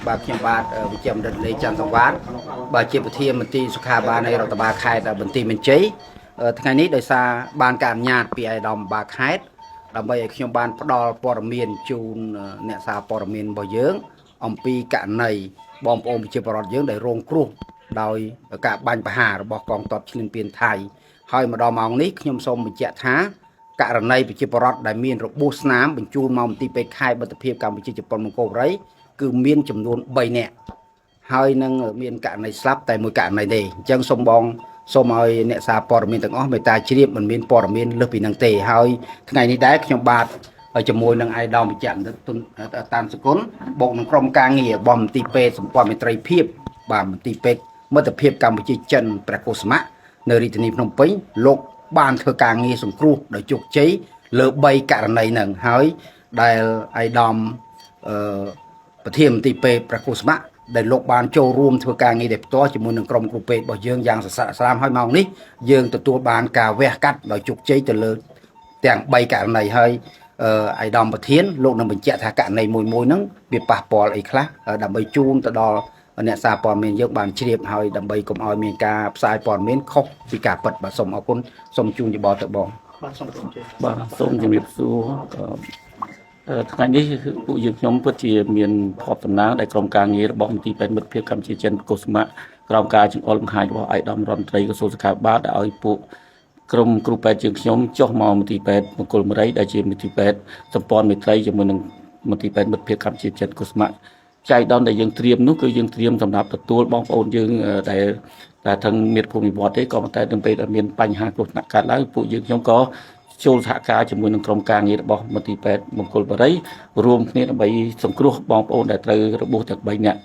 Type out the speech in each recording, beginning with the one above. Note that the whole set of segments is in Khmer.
បាទខ្ញុំបាទវិជ្ជបណ្ឌិតលេច័ន្ទសង្វាតបាទជាប្រធានមន្ទីរសុខាបាលនៃរដ្ឋបាលខេត្តបន្ទាយមានជ័យថ្ងៃនេះដោយសារបានការអនុញ្ញាតពីឯកឧត្តមបាលខេត្តដើម្បីឲ្យខ្ញុំបានផ្ដល់ព័ត៌មានជូនអ្នកសារព័ត៌មានរបស់យើង អំពីករណីបងប្អូនប្រជាពលរដ្ឋយើងដែលរងគ្រោះដោយការបាញ់ប្រហាររបស់កងទ័ពឈ្លានពានថៃហើយមកដល់ម៉ោងនេះខ្ញុំសូមបញ្ជាក់ថាករណីប្រជាពលរដ្ឋដែលមានរបួសស្នាមបញ្ជូនមកមន្ទីរពេទ្យខេត្តមិត្តភាពកម្ពុជាជប៉ុនមង្គលបុរីគឺមានចំនួន3នាក់ហើយនឹងមានករណីស្លាប់តែមួយករណីទេអញ្ចឹងសូមបងសូមឲ្យអ្នកសារព័ត៌មានទាំងអស់មេត្តាជ្រាបមិនមានព័ត៌មានលើសពីនឹងទេហើយថ្ងៃនេះដែរខ្ញុំបាទជាមួយនឹងឯកឧត្តមវិជ្ជបណ្ឌិតទុនតានសគុណបូកនឹងក្រុមការងាររបស់មន្ទីរពេទ្យសម្ព័ន្ធមេត្រីភាពបាទមន្ទីរពេទ្យមិត្តភាពកម្ពុជាចិនព្រះកុសមៈនៅរាជធានីភ្នំពេញលោកបានធ្វើការងារសង្គ្រោះដោយជោគជ័យលើ3ករណីហ្នឹងហើយដែលឯកឧត្តមអឺប្រធានមន្ទីរពេទ្យព្រះកុសមៈដែលលោកបានចូលរួមធ្វើការងារដោយផ្ទាល់ជាមួយនឹងក្រុមគ្រូពេទ្យរបស់យើងយ៉ាងសស្រាក់ស្រាមហើយម៉ោងនេះយើងទទួលបានការវះកាត់ដោយជោគជ័យទៅលើទាំង3ករណីហើយអឺឯកឧត្តមប្រធានលោកនឹងបញ្ជាក់ថាករណីមួយមួយហ្នឹងវាប៉ះពាល់អីខ្លះដើម្បីជូនទៅដល់អ្នកសារព័ត៌មានយើងបានជ្រាបហើយដើម្បីកុំឲ្យមានការផ្សាយព័ត៌មានខុសពីការពិតបាទសូមអរគុណសូមជូនយោបល់ទៅបង បាទសូមជម្រាប បាទសូមជម្រាបសួរអឺថ្ងៃនេះគឺពួកយើងខ្ញុំពិតជាមានភ័ព្វតំណាងដែលក្រុមការងាររបស់មន្ទីរពេទ្យមិត្តភាពកម្ពុជាចិនកុសមៈក្រោមការចង្អុលបង្ហាញរបស់ឯកឧត្តមរដ្ឋមន្ត្រីក្រសួងសុខាភិបាលដែលឲ្យពួកក្រុមគ្រូពេទ្យជាងខ្ញុំចុះមកមន្ទីរពេទ្យមង្គលមរីដែលជាមន្ទីរពេទ្យសម្ព័ន្ធមេត្រីជាមួយនឹងមន្ទីរពេទ្យមិត្តភាពកម្ពុជាចិនកុសមៈចៃដន្យដែលយើងត្រៀមនោះគឺយើងត្រៀមសម្រាប់ទទួលបងប្អូនយើងដែលតែថឹងមាតុភូមិនិវត្តទេក៏ប៉ុន្តែដល់ពេលដែលមានបញ្ហាគ្រោះថ្នាក់កើតឡើងពួកយើងខ្ញុំក៏ចូលសហការជាមួយនឹងក្រុមការងាររបស់មន្ទីរពេទ្យមង្គលបុរីរួមគ្នាដើម្បីសង្គ្រោះបងប្អូនដែលត្រូវរបួសទាំង3នាក់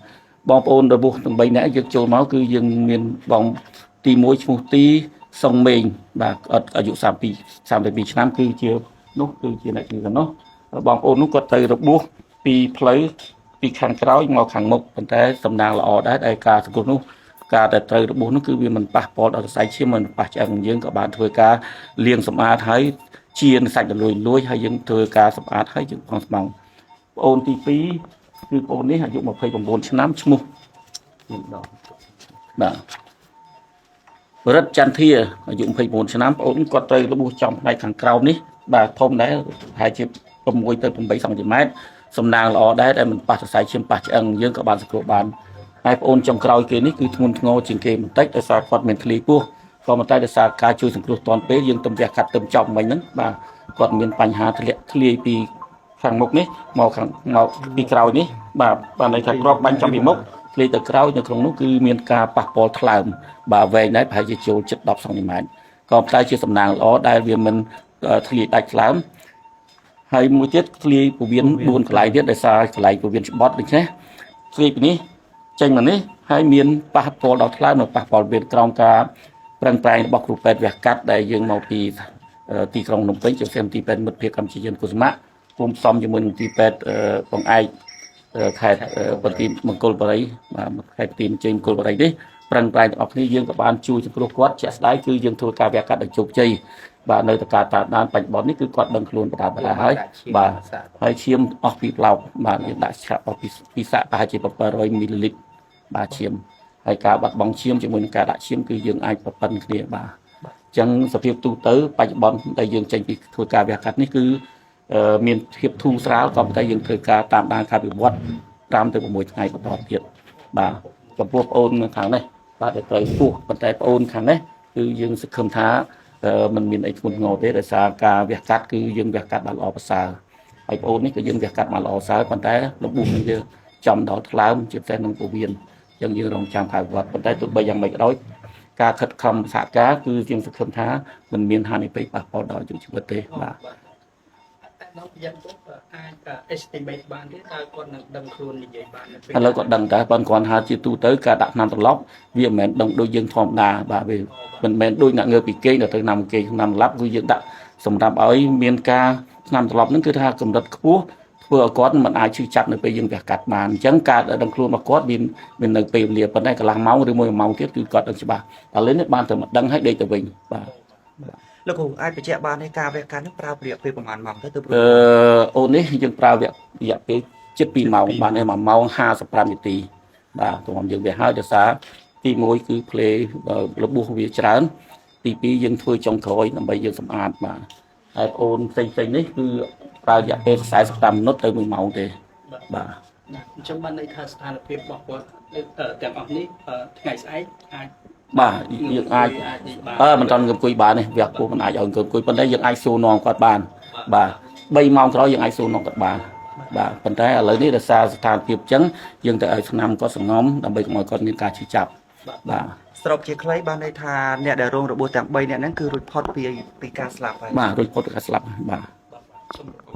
បងប្អូនរបួសទាំង3នាក់យើងចូលមកគឺយើងមានបងទី1ឈ្មោះទីសុងមេងបាទអត់អាយុ32 32ឆ្នាំគឺជានោះគឺជាអ្នកជំងឺនោះបងប្អូននោះគាត់ត្រូវរបួសពីផ្លូវពីខាងក្រោយមកខាងមុខប៉ុន្តែសំណាងល្អដែរដែលការសង្គ្រោះនោះការដែលត្រូវរបួសនោះគឺវាមិនប៉ះពាល់ដល់សរសៃឈាមមិនប៉ះឆ្អឹងយើងក៏បានធ្វើការលាងសម្អាតហើយជាសាច់លួយលួយហើយយើងធ្វើការសម្អាតហើយយើងផងស្មងប្អូនទី2គឺប្អូននេះអាយុ29ឆ្នាំឈ្មោះយើងដងបាទរិទ្ធចន្ទធាអាយុ29ឆ្នាំប្អូនគាត់ត្រូវរបួសចំផ្នែកខាងក្រោមនេះបាទធំដែរប្រហែលជា6ទៅ8សង់ទីម៉ែត្រសំណាងល្អដែរដែលមិនប៉ះសរសៃឈាមប៉ះឆ្អឹងយើងក៏បានសង្គ្រោះបានហើយប្អូនចុងក្រោយគេនេះគឺធ្ងន់ធ្ងរជាងគេបន្តិចដោយសារគាត់មានធ្លាយពោះក៏ប៉ុន្តែដោយសារការជួយសង្គ្រោះទាន់ពេលយើងទំវះកាត់ទៅចប់មិញហ្នឹងបាទគាត់មានបញ្ហាធ្លាក់ធ្លាយពីខាងមុខនេះមកខាងមកពីក្រោយនេះបាទបានន័យថាគ្រាប់បាញ់ចំពីមុខធ្លាយទៅក្រោយនៅក្នុងនោះគឺមានការប៉ះពាល់ថ្លើមបាទវែងដែរប្រហែលជាចូលជិត10សង់ទីម៉ែត្រក៏ប៉ុន្តែជាសំណាងល្អដែលវាមិនធ្លាយដាច់ថ្លើមហើយមួយទៀតធ្លាយពោះវៀន4កន្លែងទៀតដោយសារកន្លែងពោះវៀនច្បត់ដូច្នេះធ្លាយពីនេះចេញមកនេះហើយមានប៉ះពាល់ដល់ថ្លើមនិងប៉ះពាល់វៀនក្រោមការប្រឹងប្រែងរបស់គ្រូពេទ្យវះកាត់ដែលយើងមកពីទីក្រុងភ្នំពេញជាពិសេសមន្ទីរពេទ្យមិត្តភាពកម្ពុជាចិនកុសមៈរួមផ្សំជាមួយនឹងមន្ទីរពេទ្យបង្អែកខេត្តបន្ទាយមង្គលបុរីបាទខេត្តបន្ទាយមានជ័យមង្គលបុរីនេះប្រឹងប្រែងទាំងអស់គ្នាយើងក៏បានជួយសង្គ្រោះគាត់ជាក់ស្ដែងគឺយើងធ្វើការវះកាត់ដោយជោគជ័យបាទនៅតែការតាមដានបច្ចុប្បន្ននេះគឺគាត់ដឹងខ្លួនបដាបដាហើយបាទហើយឈាមអស់ពីប្លោកបាទយើងដាក់ឆាប់អស់ពីពីសាក់ប្រហែលជា700មីលីលីត្របាទឈាមហើយការបាត់បង់ឈាមជាមួយនឹងការដាក់ឈាមគឺយើងអាចប្រប៉ិនគ្នាបាទអញ្ចឹងសភាពទូទៅបច្ចុប្បន្នដែលយើងចេញពីធ្វើការវះកាត់នេះគឺមានភាពធូរស្រាលក៏ប៉ុន្តែយើងធ្វើការតាមដានការវិវត្ត5ទៅ6ថ្ងៃបន្តទៀតបាទចំពោះប្អូនខាងនេះបាទដែលត្រូវពោះប៉ុន្តែប្អូនខាងនេះគឺយើងសង្ឃឹមថាมันមានអីធ្ងន់ធ្ងរទេដោយសារការវះកាត់គឺយើងវះកាត់បានល្អប្រសើរហើយប្អូននេះក៏យើងវះកាត់បានល្អប្រសើរប៉ុន្តែរបួសនឹងយើងចំដល់ថ្លើមជាពិសេសនឹងពោះវៀនអញ្ចឹងយើងរងចាំការវិវត្តប៉ុន្តែទោះបីយ៉ាងម៉េចក៏ដោយការខិតខំសហការគឺយើងសង្ឃឹមថាมันមានហានិភ័យប៉ះពាល់ដល់អាយុជីវិតទេបាទ តែដល់យ៉ាងទៅអាច estimate បានទេតើគាត់នឹងដឹងខ្លួននិយាយបាននៅពេល ឥឡូវគាត់ដឹងតែប៉ុន្តែគាត់ថាជាទូទៅការដាក់ថ្នាំត្រឡប់វាមិនមែនដឹងដូចយើងធម្មតាបាទវាមិនមែនដូចអ្នកងើបពីគេងដល់ទៅឆ្នាំគេងថ្នាំត្រឡប់គឺយើងដាក់សម្រាប់ឲ្យមានការថ្នាំត្រឡប់ហ្នឹងគឺថាកម្រិតខ្ពស់ធ្វើឲ្យគាត់មិនអាចឈឺចាប់នៅពេលយើងវះកាត់បានអញ្ចឹងការដឹងខ្លួនរបស់គាត់មានមាននៅពេលវេលាប៉ុន្តែកន្លះម៉ោងឬមួយម៉ោងទៀតគឺគាត់ដឹងច្បាស់ឥឡូវនេះបានតែមកដឹងហើយដេកទៅវិញបាទ លោកគ្រូអាចបញ្ជាក់បានទេការវះកាត់នេះប្រើរយៈពេលប្រហែលម៉ោងទៅទើប អឺអូននេះយើងប្រើរយៈពេល ជិត2ម៉ោងបានឯ1ម៉ោង55នាទីបាទទម្រាំយើងវាហើយដោយសារទី1គឺភ្លេរបួសវាច្រើន ទី2យើងធ្វើចុងក្រោយដើម្បីយើងសម្អាតបាទហើយបងអូនផ្សេងផ្សេងនេះគឺប្រើរយៈពេល45មិនិតទៅ1ម៉ោងទេបាទ ណាអញ្ចឹងបានន័យថាស្ថានភាពរបស់គាត់ទាំងអស់នេះថ្ងៃស្អែកអាច បាទយើងអាច នេះបាន អឺមិនតន់អង្គុយបានទេវះពោះមិនអាចឲ្យអង្គុយប៉ុន្តែយើងអាចសួរនាំគាត់បានបាទ3ម៉ោងក្រោយយើងអាចសួរនាំគាត់បានបាទប៉ុន្តែឥឡូវនេះដោយសារស្ថានភាពអញ្ចឹងយើងទៅឲ្យឆ្នាំគាត់សងំដើម្បីកុំឲ្យគាត់មានការឈឺចាប់បាទ សរុបជាខ្លីបានន័យថាអ្នកដែលរងរបួសទាំង3អ្នកហ្នឹងគឺរួចផុតពីពីការស្លាប់ហើយ បាទរួចផុតពីការស្លាប់បាទ បាទសូម